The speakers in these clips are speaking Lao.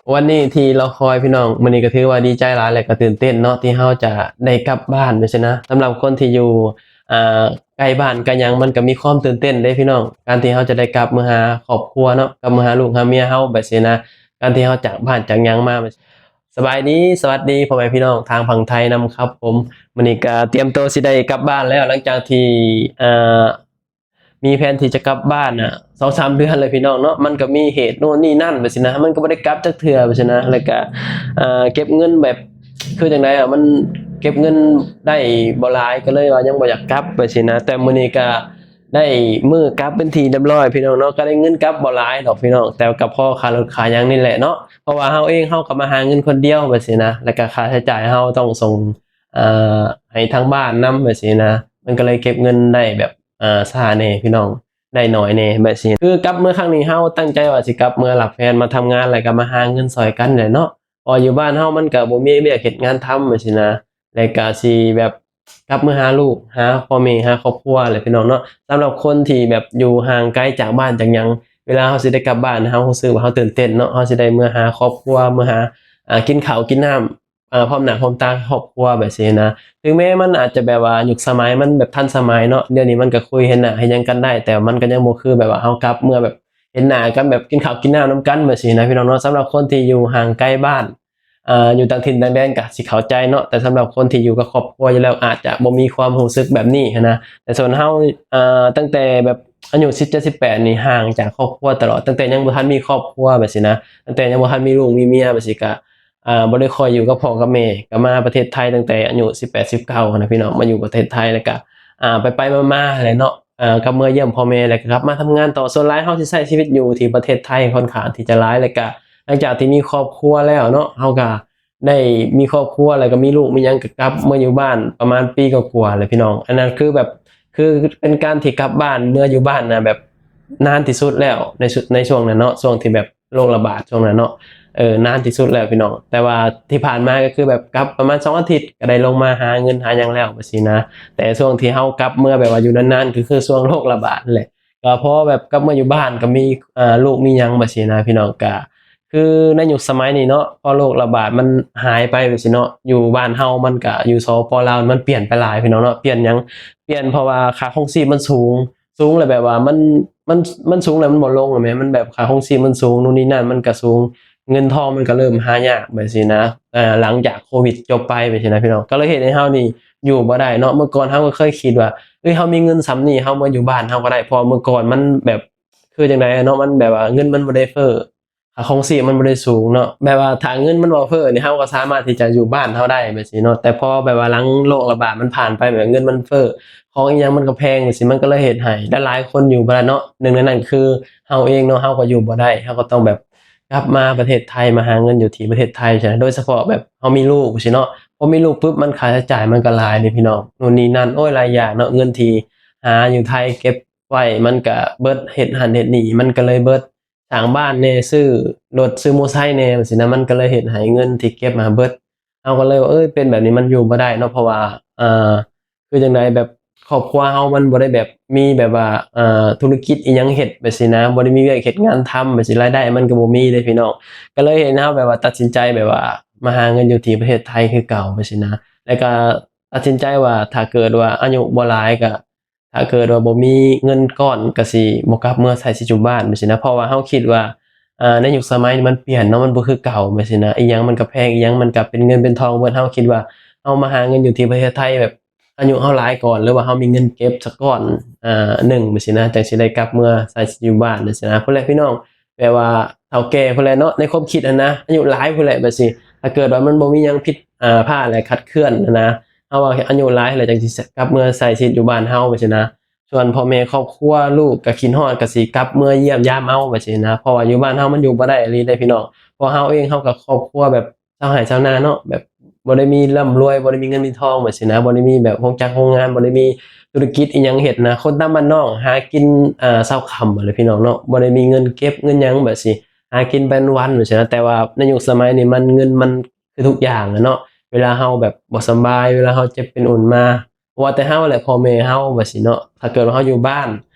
ວັນນີ້ທີ່ລໍຄອຍພີ່ນ້ອງ, ມື້ນີ້ກໍຖືວ່າດີໃຈຫຼາຍ ແລະກໍຕື່ນເຕັ້ນເນາະ ທີ່ເຮົາຈະໄດ້ກັບບ້ານຈັ່ງຊີ້ນະ. ສຳລັບຄົນທີ່ຢູ່ ອ່າ ໃກ້ບ້ານໃກ້ຫຍັງ ມັນກໍມີຄວາມຕື່ນເຕັ້ນເດ້ພີ່ນ້ອງ, ການທີ່ເຮົາຈະໄດ້ກັບມາຫາຄອບຄົວເນາະ, ກັບມາຫາລູກຫາເມຍເຮົາແບບຊີ້ນະ, ການທີ່ເຮົາຈາກບ້ານຈາກຫຍັງມາແບບ. ສະບາຍດີ ສະຫວັດດີພໍ່ແມ່ພີ່ນ້ອງທາງຝັ່ງໄທນຳຄັບຜົມ. ມື້ນີ້ກໍຕຽມໂຕຊິໄດ້ກັບບ້ານແລ້ວ ຫຼັງຈາກທີ່ ອ່າ ມີແຜນທີ່ຈະກັບບ້ານນະ ສອງສາມເດືອນແລ້ວພີ່ນ້ອງເນາະ. ມັນກໍມີເຫດໂນ່ນນີ້ນັ້ນແບບຊີ້ນະ, ມັນກໍບໍ່ໄດ້ກັບຈັກເທື່ອແບບຊີ້ນະ. ແລ້ວກໍ ອ່າ ເກັບເງິນແບບ ຄືຈັ່ງໃດອະ ມັນເກັບເງິນໄດ້ບໍ່ຫຼາຍ ກໍເລີຍວ່າຍັງບໍ່ຢາກກັບແບບຊີ້ນະ. ແຕ່ມື້ນີ້ກໍໄດ້ມື້ກັບເປັນທີ່ຮຽບຮ້ອຍພີ່ນ້ອງເນາະ, ກໍໄດ້ເງິນກັບບໍ່ຫຼາຍດອກພີ່ນ້ອງ, ແຕ່ກໍພໍຄ່າລົດຄ່າຫຍັງນີ້ແຫຼະເນາະ. ເພາະວ່າເຮົາເອງເຮົາກໍມາຫາເງິນຄົນດຽວແບບຊີ້ນະ, ແລ້ວກໍຄ່າໃຊ້ຈ່າຍເຮົາຕ້ອງສົ່ງ ອ່າ ໃຫ້ທາງບ້ານນຳແບບຊີ້ນະ, ມັນກໍເລີຍເກັບເງິນໄດ້ແບບ ອ່າ ຊ້າແດ່ພີ່ນ້ອງ, ໄດ້ໜ້ອຍແດ່ແບບຊີ້. ຄືກັບເມືອຄັ້ງນີ້ ເຮົາຕັ້ງໃຈວ່າຊິກັບເມືອຮັບແຟນມາທຳງານ ແລ້ວກໍມາຫາເງິນຊ່ອຍກັນແຫຼະເນາະ, ເພາະຢູ່ບ້ານເຮົາມັນກໍບໍ່ມີວຽກເຮັດງານທຳແບບຊີ້ນະ, ແລ້ວກໍຊິແບບກັບເມືອຫາລູກ ຫາພໍ່ແມ່ ຫາຄອບຄົວແຫຼະພີ່ນ້ອງເນາະ. ສຳລັບຄົນທີ່ແບບຢູ່ຫ່າງໄກຈາກບ້ານຈາກຫຍັງ, ເວລາເຮົາຊິໄດ້ກັບບ້ານ ເຮົາຮູ້ສຶກວ່າເຮົາຕື່ນເຕັ້ນເນາະ, ເຮົາຊິໄດ້ເມືອຫາຄອບຄົວ ເມືອຫາ ອ່າ ກິນເຂົ້າກິນນ້ຳ ອ່າ ພ້ອມໜ້າພ້ອມຕາຄອບຄົວແບບຊີ້ນະ. ເຖິງແມ້ມັນອາດຈະແບບວ່າຍຸກສະໄໝມັນແບບທັນສະໄໝເນາະ, ດຽວນີ້ມັນກໍຄຸຍເຫັນໜ້າເຫັນຫຍັງກັນໄດ້, ແຕ່ມັນກໍຍັງບໍ່ຄືແບບວ່າເຮົາກັບເມືອແບບເຫັນໜ້າກັນ ແບບກິນເຂົ້າກິນນ້ຳນຳກັນແບບຊີ້ນະພີ່ນ້ອງເນາະ. ສຳລັບຄົນທີ່ຢູ່ຫ່າງໄກບ້ານ ອ່າ ຢູ່ຕ່າງຖິ່ນຕ່າງແດນກໍຊິເຂົ້າໃຈເນາະ, ແຕ່ສຳລັບຄົນທີ່ຢູ່ກັບຄອບຄົວຢູ່ແລ້ວ ອາດຈະບໍ່ມີຄວາມຮູ້ສຶກແບບນີ້ຫັ້ນນະ. ແຕ່ສ່ວນເຮົາ ອ່າ ຕັ້ງແຕ່ແບບອາຍຸສິບເຈັດ ສິບແປດນີ້ຫ່າງຈາກຄອບຄົວຕະຫຼອດ, ຕັ້ງແຕ່ຍັງບໍ່ທັນມີຄອບຄົວແບບຊີ້ນະ, ຕັ້ງແຕ່ຍັງບໍ່ທັນມີລູກມີເມຍແບບຊີ້ ກະ ອ່າ ບໍ່ໄດ້ຄ່ອຍຢູ່ກັບພໍ່ກັບແມ່, ກະມາປະເທດໄທຕັ້ງແຕ່ອາຍຸສິບແປດ ສິບເກົ້າຫັ້ນນະພີ່ນ້ອງ, ມາຢູ່ປະເທດໄທ ແລ້ວກະ ອ່າ ໄປໆມາໆແຫຼະເນາະ, ອ່າ ກັບເມືອຢ້ຽມພໍ່ແມ່ ແລ້ວກະກັບມາທຳງານຕໍ່. ສ່ວນຫຼາຍເຮົາຊິໃຊ້ຊີວິດຢູ່ທີ່ປະເທດໄທຄ່ອນຂ້າງທີ່ຈະຫຼາຍ, ແລ້ວກະຫຼັງຈາກທີ່ມີຄອບຄົວແລ້ວເນາະ, ເຮົາກະໄດ້ມີຄອບຄົວ ແລ້ວກະມີລູກມີຫຍັງ ກະກັບເມືອຢູ່ບ້ານປະມານປີກວ່າໆແຫຼະພີ່ນ້ອງ. ອັນນັ້ນຄືແບບ ຄືເປັນການທີ່ກັບບ້ານ ເມືອຢູ່ບ້ານນະ ແບບນານທີ່ສຸດແລ້ວ ໃນ ໃນຊ່ວງນັ້ນເນາະ, ຊ່ວງທີ່ແບບ ໂລກລະບາດຊ່ວງນັ້ນເນາະ, ເອີ ນານທີ່ສຸດແລ້ວພີ່ນ້ອງ. ແຕ່ວ່າທີ່ຜ່ານມາກໍຄືແບບກັບປະມານສອງອາທິດ ກໍໄດ້ລົງມາຫາເງິນຫາຫຍັງແລ້ວແບບຊີ້ນະ. ແຕ່ຊ່ວງທີ່ເຮົາກັບເມືອແບບວ່າຢູ່ນານໆ ກໍຄືຊ່ວງໂລກລະບາດນັ້ນແຫຼະ. ກໍພໍແບບກັບມາຢູ່ບ້ານກໍມີ ເອີ ລູກມີຫຍັງແບບຊີ້ນະພີ່ນ້ອງ. ກໍຄືໃນຍຸກສະໄໝນີ້ເນາະ ພໍໂລກລະບາດມັນຫາຍໄປແບບຊີ້ເນາະ, ຢູ່ບ້ານເຮົາມັນກໍ ຢູ່ ສປປ ລາວ ມັນປ່ຽນໄປຫຼາຍພີ່ນ້ອງເນາະ. ປ່ຽນຫຍັງ? ປ່ຽນເພາະວ່າຄ່າຄອງຊີບມັນສູງ ສູງ ແລ້ວແບບວ່າມັນ ມັນ ມັນສູງແລ້ວມັນບໍ່ລົງແມ່ນ, ມັນແບບຄ່າຄອງຊີບມັນສູງ ໂນ່ນນີ້ນັ້ນມັນກະສູງ, ເງິນທອງມັນກະເລີ່ມຫາຍາກແບບຊີ້ນະ. ເອີ ຫຼັງຈາກໂຄວິດຈົບໄປແບບຊີ້ນະພີ່ນ້ອງ, ກະເລີຍເຮັດໃຫ້ເຮົານີ້ຢູ່ບໍ່ໄດ້ເນາະ. ເມື່ອກ່ອນເຮົາກໍເຄີຍຄິດວ່າ ເອີຍ ເຮົາມີເງິນສ່ຳນີ້ ເຮົາມາຢູ່ບ້ານເຮົາກໍໄດ້, ເພາະວ່າເມື່ອກ່ອນມັນແບບ ຄືຈັ່ງໃດເນາະ, ມັນແບບວ່າເງິນມັນບໍ່ໄດ້ເຟີ້ ຄ່າຄອງຊີບມັນບໍ່ໄດ້ສູງເນາະ, ແບບວ່າຖ້າເງິນມັນບໍ່ເຟີ້ນີ້ ເຮົາກໍສາມາດທີ່ຈະຢູ່ບ້ານເຮົາໄດ້ແບບຊີ້ເນາະ. ແຕ່ພໍແບບວ່າຫຼັງໂລກລະບາດມັນຜ່ານໄປ ແບບເງິນມັນເຟີ້ ຂອງອີ່ຫຍັງມັນກໍແພງຈັ່ງຊີ້, ມັນກໍເລີຍເຮັດໃຫ້ຫຼາຍໆຄົນຢູ່ບໍ່ໄດ້ເນາະ. ໜຶ່ງໃນນັ້ນກໍຄືເຮົາເອງເນາະ, ເຮົາກໍຢູ່ບໍ່ໄດ້, ເຮົາກໍຕ້ອງແບບກັບມາປະເທດໄທ ມາຫາເງິນຢູ່ທີ່ປະເທດໄທຊັ້ນນະ. ໂດຍສະເພາະແບບເຮົາມີລູກຊີ້ເນາະ, ພໍມີລູກປຶບ ມັນຄ່າໃຊ້ຈ່າຍມັນກໍຫຼາຍເດ້ພີ່ນ້ອງ, ໂນ່ນນີ້ນັ້ນ ໂອ້ຍ ຫຼາຍຢ່າງເນາະ. ເງິນທີ່ຫາຢູ່ໄທເກັບໄວ້ມັນກໍເບິດ, ເຮັດຫັ້ນເຮັດນີ້ມັນກໍເລີຍເບິດ. ສ້າງບ້ານແດ່ ຊື້ລົດ ຊື້ມໍໄຊແດ່ ຈັ່ງຊີ້ນະ, ມັນກໍເລີຍເຮັດໃຫ້ເງິນທີ່ເກັບມາເບິດ. ເຮົາກໍເລີຍວ່າ ເອີຍ ເປັນແບບນີ້ມັນຢູ່ບໍ່ໄດ້ເນາະ, ເພາະວ່າ ເອີ ຄືຈັ່ງໃດ ແບບຄອບຄົວເຮົາມັນບໍ່ໄດ້ແບບມີແບບວ່າ ເອີ ທຸລະກິດອີ່ຫຍັງເຮັດແບບຊີ້ນະ, ບໍ່ໄດ້ມີວຽກເຮັດງານທຳແບບຊີ້, ລາຍໄດ້ມັນກໍບໍ່ມີເດ້ພີ່ນ້ອງ. ກໍເລີຍເຮັດໃຫ້ເຮົາແບບວ່າຕັດສິນໃຈແບບວ່າມາຫາເງິນຢູ່ທີ່ປະເທດໄທຄືເກົ່າແບບຊີ້ນະ, ແລ້ວກໍຕັດສິນໃຈວ່າຖ້າເກີດວ່າອາຍຸບໍ່ຫຼາຍກໍ ຖ້າເກີດວ່າບໍ່ມີເງິນກ້ອນກໍຊິບໍ່ກັບເມືອໃຊ້ຊີວິດຢູ່ບ້ານແບບຊີ້ນະ. ເພາະວ່າເຮົາຄິດວ່າ ອ່າ ໃນຍຸກສະໄໝນີ້ມັນປ່ຽນເນາະ, ມັນບໍ່ຄືເກົ່າແບບຊີ້ນະ, ອີ່ຫຍັງມັນກໍແພງ, ອີ່ຫຍັງມັນກໍເປັນເງິນເປັນທອງເບິດ. ເຮົາຄິດວ່າເຮົາມາຫາເງິນຢູ່ທີ່ປະເທດໄທ ແບບອາຍຸເຮົາຫຼາຍກ່ອນ ຫຼືວ່າເຮົາມີເງິນເກັບສາກ່ອນ ອ່າ ໜຶ່ງແບບຊີ້ນະ, ຈັ່ງຊິໄດ້ກັບເມືອໃຊ້ຊີວິດຢູ່ບ້ານແບບຊີ້ນະ. ພຸ້ນແຫຼະພີ່ນ້ອງ, ແບບວ່າເຖົ້າແກ່ພຸ້ນແຫຼະເນາະ, ໃນຄວາມຄິດຫັ້ນນະ, ອາຍຸຫຼາຍພຸ້ນແຫຼະແບບຊີ້. ຖ້າເກີດວ່າມັນບໍ່ມີຫຍັງຜິດ ອ່າ ພາດ ແລະ ຂັດເຄື່ອນຫັ້ນນະ, ເຮົາວ່າອາຍຸຫຼາຍແລ້ວຈັ່ງຊິກັບເມືອໃຊ້ຊີວິດຢູ່ບ້ານເຮົາແບບຊີ້ນະ. ສ່ວນພໍ່ແມ່ຄອບຄົວ ລູກກໍຄິດຮອດ ກໍຊິກັບເມືອຢ້ຽມຢາມເອົາແບບຊີ້ນະ, ເພາະວ່າຢູ່ບ້ານເຮົາມັນຢູ່ບໍ່ໄດ້ອີ່ຫຼີເດ້ພີ່ນ້ອງ. ເພາະເຮົາເອງເຮົາກໍຄອບຄົວແບບຊາວໄຮ່ຊາວນາເນາະ, ແບບບໍ່ໄດ້ມີລ່ຳລວຍ ບໍ່ໄດ້ມີເງິນມີທອງແບບຊີ້ນະ, ບໍ່ໄດ້ມີແບບໂຮງຈັກໂຮງງານ ບໍ່ໄດ້ມີທຸລະກິດອີ່ຫຍັງເຮັດນະ, ຄົນຕາມບ້ານນອກຫາກິນ ອ່າ ເຊົ້າຄ່ຳຫັ້ນແຫຼະພີ່ນ້ອງເນາະ, ບໍ່ໄດ້ມີເງິນເກັບເງິນຫຍັງແບບຊີ້ ຫາກິນໄປວັນໆແບບຊີ້ນະ. ແຕ່ວ່າໃນຍຸກສະໄໝນີ້ມັນ ເງິນມັນ ຄືທຸກຢ່າງແຫຼະເນາະ, ເວລາເຮົາແບບບໍ່ສະບາຍ ເວລາເຮົາເຈັບເປັນອຸ່ນມາ ບໍ່ວ່າແຕ່ເຮົາແຫຼະ ພໍ່ແມ່ເຮົາແບບຊີ້ເນາະ, ຖ້າເກີດວ່າເຮົາຢູ່ບ້ານ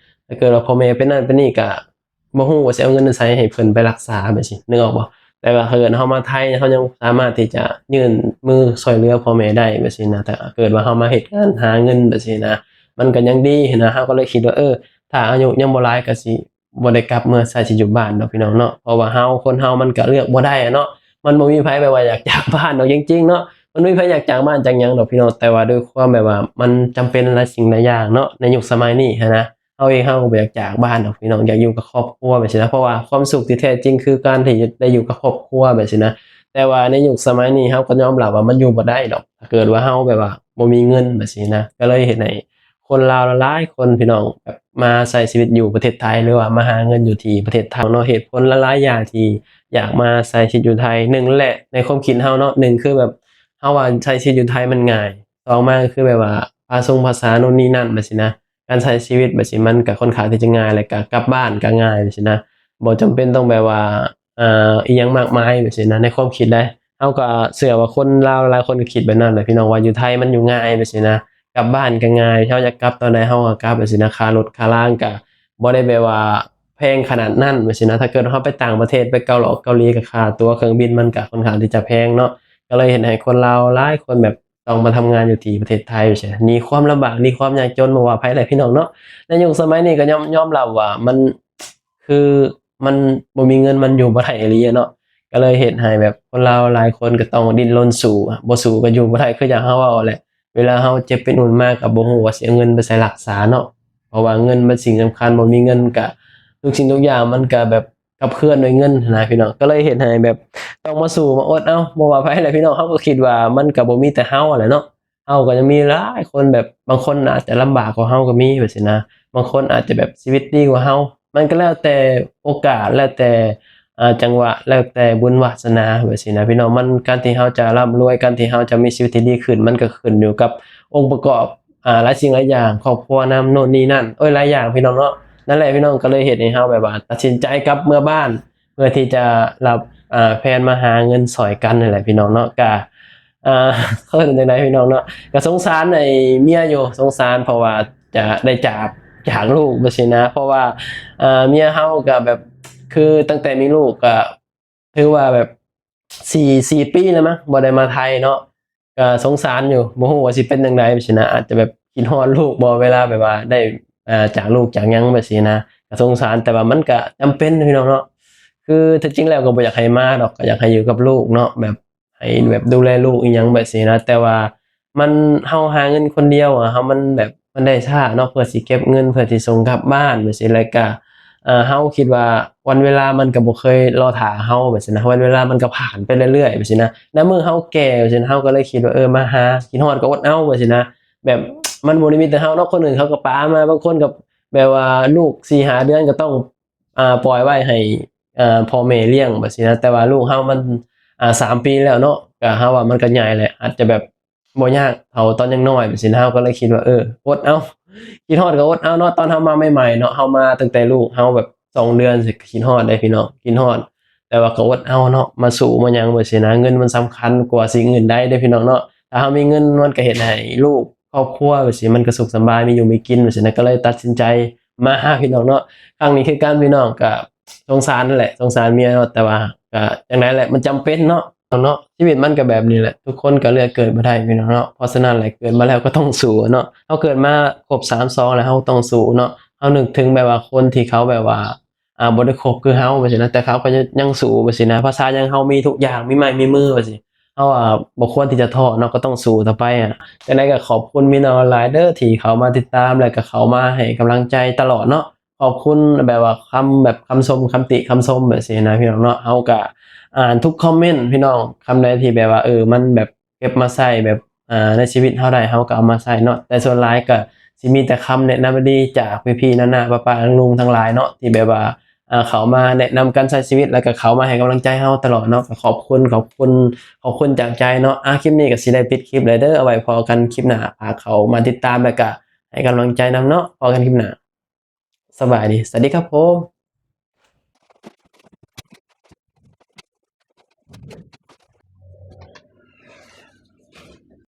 ຖ້າເກີດວ່າພໍ່ແມ່ເປັນນັ້ນເປັນນີ້ ກະບໍ່ຮູ້ວ່າຊິເອົາເງິນໃສໃຫ້ເພິ່ນໄປຮັກສາແບບຊີ້ ນຶກອອກບໍ່? ແບ ຕ່ວ່າຖ້າເກີດເຮົາມາໄທ ເຮົາຍັງສາມາດທີ່ຈະຍື່ນມືຊ່ວຍເຫຼືອພໍ່ແມ່ໄດ້ແບບຊີ້ນະ. ຖ້າເກີດວ່າເຮົາມາເຮັດງານຫາເງິນແບບຊີ້ນະ ມັນກໍຍັງດີຫັ້ນນະ. ເຮົາກໍເລີຍຄິດວ່າ ເອີ ຖ້າອາຍຸຍັງບໍ່ຫຼາຍກໍຊິ ບໍ່ໄດ້ກັບເມືອໃຊ້ຊີວິດຢູ່ບ້ານດອກພີ່ນ້ອງເນາະ ເພາະວ່າເຮົາ ຄົນເຮົາມັນກະເລືອກບໍ່ໄດ້ອະເນາະ. ມັນບໍ່ມີໃຜແບບວ່າຢາກຈາກບ້ານດອກ ຈິງໆ ເນາະ. ມັນບໍ່ມີໃຜຢາກຈາກບ້ານຈາກຫຍັງດອກພີ່ນ້ອງ ແຕ່ວ່າດ້ວຍຄວາມແບບວ່າມັນຈຳເປັນຫຼາຍສິ່ງຫຼາຍຢ່າງເນາະ ໃນຍຸກສະໄໝນີ້ຫັ້ນນະ. ເຮົາເອງເຮົາກໍບໍ່ຢາກຈາກບ້ານດອກພີ່ນ້ອງ ຢາກຢູ່ກັບຄອບຄົວແບບຊີ້ນະ ເພາະວ່າຄວາມສຸກທີ່ແທ້ຈິງຄືການທີ່ໄດ້ຢູ່ກັບຄອບຄົວແບບຊີ້ນະ. ແຕ່ວ່າໃນຍຸກສະໄໝນີ້ເຮົາກໍຍອມຮັບວ່າມັນຢູ່ບໍ່ໄດ້ດອກ ຖ້າເກີດວ່າເຮົາແບບວ່າບໍ່ມີເງິນແບບຊີ້ນະ. ກໍເລີຍເຮັດໃຫ້ ຄົນລາວຫຼາຍໆຄົນພີ່ນ້ອງ ແບບມາໃຊ້ຊີວິດຢູ່ປະເທດໄທ ຫຼືວ່າມາຫາເງິນຢູ່ທີ່ປະເທດໄທເນາະ. ເຫດຜົນຫຼາຍໆຢ່າງທີ່ຢາກມາໃຊ້ຊີວິດຢູ່ໄທ ໜຶ່ງແຫຼະ ໃນຄວາມຄິດເຮົາເນາະ ໜຶ່ງຄືແບບເຮົາວ່າໃຊ້ຊີວິດຢູ່ໄທມັນງ່າຍ ສອງມາກໍຄືແບບວ່າພາຊົງພາສາໂນ່ນນີ້ນັ້ນແບບຊີ້ນະ ການໃຊ້ຊີວິດແບບຊີ້ມັນກໍຄ່ອນຂ້າງທີ່ຈະງ່າຍ ແລະກໍກັບບ້ານກໍງ່າຍແບບຊີ້ນະ ບໍ່ຈຳເປັນຕ້ອງແບບວ່າ ອ່າ ອີ່ຫຍັງມາກມາຍແບບຊີ້ນະ ໃນຄວາມຄິດໃດ໋. ເຮົາກໍເຊື່ອວ່າຄົນລາວຫຼາຍຄົນກໍຄິດແບບນັ້ນແຫຼະພີ່ນ້ອງ ວ່າຢູ່ໄທມັນຢູ່ງ່າຍແບບຊີ້ນະ ກັບບ້ານກໍງ່າຍ ເຮົາຢາກກັບຕອນໃດເຮົາກໍກັບແບບຊີ້ນະ. ຄ່າລົດຄ່າລາງກໍບໍ່ໄດ້ແບບວ່າແພງຂະໜາດນັ້ນແບບຊີ້ນະ. ຖ້າເກີດເຮົາໄປຕ່າງປະເທດ ໄປເກົາຫຼີ ເກົາຫຼີ ກໍຄ່າຕົ໋ວເຄື່ອງບິນມັນກໍຄ່ອນຂ້າງທີ່ຈະແພງເນາະ. ກໍເລີຍເຮັດໃຫ້ຄົນລາວຫຼາຍຄົນແບບຕ້ອງມາທຳງານຢູ່ທີ່ປະເທດໄທແບບຊີ້ນະ ໜີຄວາມລຳບາກ ໜີຄວາມຍາກຈົນ ບໍ່ວ່າໃຜແຫຼະພີ່ນ້ອງເນາະ. ໃນຍຸກສະໄໝນີ້ກໍຍອມ ຍອມຮັບວ່າມັນ ຄືມັນບໍ່ມີເງິນມັນຢູ່ບໍ່ໄດ້ອີ່ຫຼີເນາະ. ກໍເລີຍເຮັດໃຫ້ແບບຄົນລາວຫຼາຍຄົນກໍຕ້ອງດີ້ນລົນສູ້ ບໍ່ສູ້ກໍຢູ່ບໍ່ໄດ້ ຄືຢ່າງເຮົາເວົ້າແຫຼະ. ເວລາເຮົາເຈັບເປັນອຸ່ນມາກໍບໍ່ຮູ້ວ່າຊິເອົາເງິນໄປໃສລັກສາເນາະ ເພາະວ່າເງິນມັນສິ່ງສຳຄັນ ບໍ່ມີເງິນກໍທຸກສິ່ງທຸກຢ່າງມັນກໍແບບຂັບເຄື່ອນດ້ວຍເງິນຫັ້ນນະພີ່ນ້ອງ. ກໍເລີຍເຮັດໃຫ້ແບບຕ້ອງມາສູ້ມາອົດເອົາ ບໍ່ວ່າໃຜແຫຼະພີ່ນ້ອງ. ເຮົາກໍຄິດວ່າມັນກໍບໍ່ມີແຕ່ເຮົາຫັ້ນແຫຼະເນາະ ເຮົາກໍຍັງມີຫຼາຍຄົນແບບ ບາງຄົນອາດຈະລຳບາກກວ່າເຮົາກໍມີແບບຊີ້ນະ ບາງຄົນອາດຈະແບບຊີວິດດີກວ່າເຮົາ ມັນກໍແລ້ວແຕ່ໂອກາດ ແລ້ວແຕ່ ອ່າ ຈັງຫວະ ແລ້ວແຕ່ບຸນວາສະໜາແບບຊີ້ນະພີ່ນ້ອງ. ມັນ ການທີ່ເຮົາຈະລ່ຳລວຍ ການທີ່ເຮົາຈະມີຊີວິດທີ່ດີຂຶ້ນ ມັນກໍຂຶ້ນຢູ່ກັບອົງປະກອບ ອ່າ ຫຼາຍສິ່ງຫຼາຍຢ່າງ ຄອບຄົວນຳ ໂນ່ນນີ້ນັ້ນ ໂອ້ຍ ຫຼາຍຢ່າງພີ່ນ້ອງເນາະ. ນັ້ນແຫຼະພີ່ນ້ອງ ກໍເລີຍເຮັດໃຫ້ເຮົາແບບວ່າຕັດສິນໃຈກັບເມືອບ້ານ ເພື່ອທີ່ຈະຮັບ ອ່າ ແຜນມາຫາເງິນຊ່ອຍກັນນັ້ນແຫຼະພີ່ນ້ອງເນາະ. ກະ ອ່າ ເອີ້ນຈັ່ງໃດພີ່ນ້ອງເນາະ ກະສົງສານໄອ້ເມຍຢູ່ ສົງສານ ເພາະວ່າຈະໄດ້ຈາກ ຈາກລູກແບບຊີ້ນະ ເພາະວ່າ ອ່າ ເມຍເຮົາກະແບບ ຄືຕັ້ງແຕ່ມີລູກກະຖືວ່າແບບ ສີ່ ສີ່ປີແລ້ວມັ້ງ ບໍ່ໄດ້ມາໄທເນາະ. ກະສົງສານຢູ່ ບໍ່ຮູ້ວ່າຊິເປັນຈັ່ງໃດແບບຊີ້ນະ ອາດຈະແບບຄິດຮອດລູກບໍ່ ເວລາແບບວ່າໄດ້ ອ່າ ຈາກລູກຈາກຫຍັງແບບຊີ້ນະ ກະສົງສານ ແຕ່ວ່າມັນກະຈຳເປັນພີ່ນ້ອງເນາະ. ຄືແທ້ຈິງແລ້ວກໍບໍ່ຢາກໃຫ້ມາດອກ ກໍຢາກໃຫ້ຢູ່ກັບລູກເນາະ ແບບໃຫ້ແບບດູແລລູກອີ່ຫຍັງແບບຊີ້ນະ ແຕ່ວ່າ ມັນ ເຮົາຫາເງິນຄົນດຽວອະ ເຮົາ ມັນແບບ ມັນໄດ້ຊ້າເນາະ ເພື່ອຊິເກັບເງິນ ເພື່ອຊິສົ່ງກັບບ້ານແບບຊີ້ ແລ້ວກະ ເຮົາຄິດວ່າວັນເວລາມັນກໍບໍ່ເຄີຍລໍຖ້າເຮົາແບບຊີ້ນະ ວັນເວລາມັນກໍຜ່ານໄປເລື້ອຍໆແບບຊີ້ນະ. ນຳມື້ເຮົາແກ່ແບບຊີ້ນະ ເຮົາກໍເລີຍຄິດວ່າ ເອີ ມາຫາ ຄິດຮອດກໍອົດເອົາແບບຊີ້ນະ. ແບບມັນບໍ່ໄດ້ມີແຕ່ເຮົາເນາະ ຄົນອື່ນເຂົາກໍປາມາ ບາງຄົນກໍແບບວ່າລູກສີ່ຫ້າເດືອນກໍຕ້ອງ ອ່າ ປ່ອຍໄວ້ໃຫ້ ອ່າ ພໍ່ແມ່ລ້ຽງແບບຊີ້ນະ ແຕ່ວ່າລູກເຮົາມັນ ອ່າ ສາມປີແລ້ວເນາະ ກະເຮົາວ່າມັນກໍໃຫຍ່ແຫຼະ ອາດຈະແບບ ບໍ່ຍາກເທົ່າຕອນຍັງນ້ອຍແບບຊີ້ນະ. ເຮົາກໍເລີຍຄິດວ່າ ເອີ ອົດເອົາ ຄິດຮອດກໍອົດເອົາເນາະ. ຕອນເຮົາມາໃໝ່ໆເນາະ ເຮົາມາຕັ້ງແຕ່ລູກເຮົາແບບສອງເດືອນ ຊິຄິດຮອດເດ້ພີ່ນ້ອງ ຄິດຮອດ ແຕ່ວ່າກໍອົດເອົາເນາະ ມາສູ້ມາຫຍັງແບບຊີ້ນະ. ເງິນມັນສຳຄັນກວ່າສິ່ງອື່ນໃດເດ້ພີ່ນ້ອງເນາະ. ຖ້າເຮົາມີເງິນ ມັນກໍເຮັດໃຫ້ລູກຄອບຄົວແບບຊີ້ ມັນກໍສຸກສະບາຍ ມີຢູ່ມີກິນແບບຊີ້ນະ ກໍເລີຍຕັດສິນໃຈມາຫາພີ່ນ້ອງເນາະ. ຄັ້ງນີ້ຄືກັນພີ່ນ້ອງ ກໍ ສົງສານນັ້ນແຫຼະ ສົງສານເມຍເນາະ ແຕ່ວ່າກະຈັ່ງໃດແຫຼະ ມັນຈຳເປັນເນາະ ເນາະ. ຊີວິດມັນກະແບບນີ້ແຫຼະ ທຸກຄົນກະເລືອກເກີດບໍ່ໄດ້ພີ່ນ້ອງເນາະ. ເພາະສະນັ້ນແຫຼະ ເກີດມາແລ້ວກໍຕ້ອງສູ້ເນາະ. ເຮົາເກີດມາຄົບສາມສອງແລ້ວ ເຮົາຕ້ອງສູ້ເນາະ. ເຮົານຶກເຖິງແບບວ່າຄົນທີ່ເຂົາແບບວ່າ ອ່າ ບໍ່ໄດ້ຄົບຄືເຮົາແບບຊີ້ນະ ແຕ່ເຂົາກໍຍັງ ຍັງສູ້ແບບຊີ້ນະ. ພາສາຫຍັງ ເຮົາມີທຸກຢ່າງ ມີໄມ້ມີມືແບບຊີ້ ເຮົາ ອ່າ ບໍ່ຄວນທີ່ຈະທໍ້ເນາະ ກໍຕ້ອງສູ້ຕໍ່ໄປ. ຈັ່ງໃດກໍຂອບຄຸນພີ່ນ້ອງຫຼາຍເດີ ທີ່ເຂົ້າມາຕິດຕາມ ແລະກໍເຂົ້າມາໃຫ້ກຳລັງໃຈຕະຫຼອດເນາະ. ຂອບຄຸນແບບວ່າຄຳ ແບບຄຳຊົມ ຄຳຕິຄຳຊົມແບບຊີ້ນະພີ່ນ້ອງເນາະ. ເຮົາກະອ່ານທຸກຄອມເມັນພີ່ນ້ອງ ຄຳໃດທີ່ແບບວ່າ ເອີ ມັນແບບເກັບມາໃຊ້ແບບ ອ່າ ໃນຊີວິດເຮົາໄດ້ ເຮົາກະເອົາມາໃຊ້ເນາະ. ແຕ່ສ່ວນຫຼາຍກະຊິມີແຕ່ຄຳແນະນຳດີໆຈາກພີ່ໆນ້າໆປ້າໆລຸງໆທັງຫຼາຍເນາະ ທີ່ແບບວ່າ ອ່າ ເຂົ້າມາແນະນຳການໃຊ້ຊີວິດ ແລ້ວກະເຂົ້າມາໃຫ້ກຳລັງໃຈເຮົາຕະຫຼອດເນາະ. ກະຂອບຄຸນ ຂອບຄຸນ ຂອບຄຸນຈາກໃຈເນາະ. ອ່າ ຄລິບນີ້ກະຊິໄດ້ປິດຄລິບແລ້ວເດີ ເອົາໄວ້ພໍ້ກັນຄລິບໜ້າ. ຝາກເຂົ້າມາຕິດຕາມ ແລ້ວກະໃຫ້ກຳລັງໃຈນຳເນາະ. ພໍ້ກັນຄລິບໜ້າ. ສະບາຍດີ ສະຫວັດດີຄັບຜົມ.